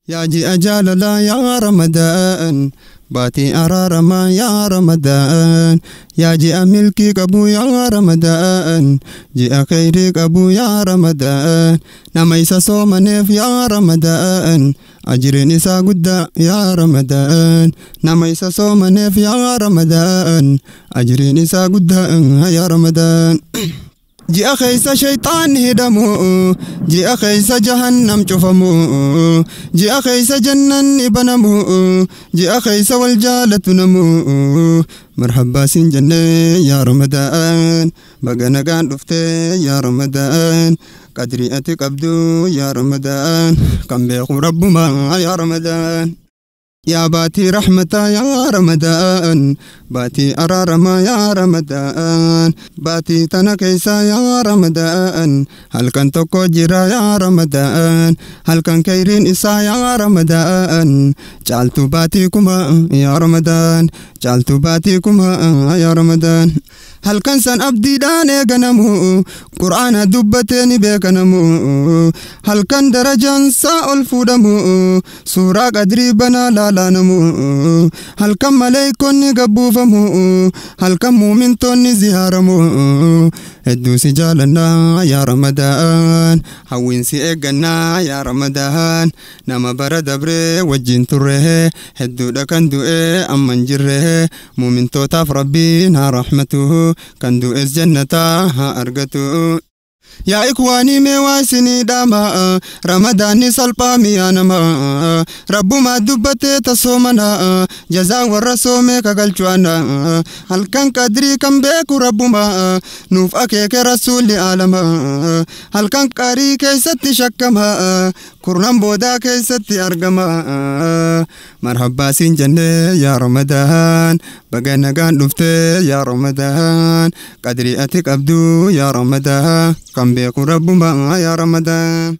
Yaa ji'a jaalalaa yaa Ramadaan, baatii araaramaa yaa Ramadaan, yaa ji'a milkii qabu yaa Ramadaan, ji'a kheyrii qabu yaa Ramadaan, nama isa soomaneef yaa Ramadaan, ajriin isaa guddaa yaa Ramadaan, nama isa soomaneef yaa Ramadaan, ajriin isaa guddaa yaa Ramadaan. Ji'a keessa shayxaanni hidhamu, ji'a keessa jahannam cufamu, ji'a keessa jannanni banamu, ji'a keessa wal jaalatu namu. Marhabbaa siin jennee yaa Ramadaan, baga nagaan dhuftee yaa Ramadaan, qadrii ati qabdu yaa Ramadaan, kan beeku rabbumaa yaa Ramadaan. Yaa baatii rahmataa yaa Ramadaan, baatii araaramaa yaa Ramadaan, baatii tana keessa yaa Ramadaan, halkan tokko jira yaa Ramadaan, halkan kheyriin isaa yaa Ramadaan, caaltuu baatii kuma yaa Ramadaan, caaltuu baatii kuma yaa Ramadaan. Halkan san abdiidhaan eeganamu, Qur'aana dubbatee ni beekanamu, halkan darajaan isaa ol fuudhamu, suuraa qadrii banaa laalaanamu, halkan maleeykonni gabbuufamu, halkan muumintoonni ziyaaramu. Hedduu si jaalannaa yaa Ramadaan, hawwiin si eeggannaa yaa Ramadaan, nama bara dabree wajjin turre, hedduudha kan du'e amma hin jirre, muumintootaaf Rabbiin haa rahmatu, kan du'es jannataa haa argatu. Yaa ikwaanii mee waa isinii dhaama, Ramadaanni salphaa mi'aa nama, Rabbumaa dubbatee tasoomana, jazaa warra soomee kagalchu'ana, halkan qadrii kan beeku Rabbuma, nuuf akeeke rasuulli aalama, halkan qarii keessatti shakkama, kurnan boodaa keessatti argama. Marhabbaa siin jennee yaa Ramadaan, baga nagaan dhuftee yaa Ramadaan, qadrii ati qabdu yaa Ramadaan, kan beeku Rabbuma yaa Ramadaan.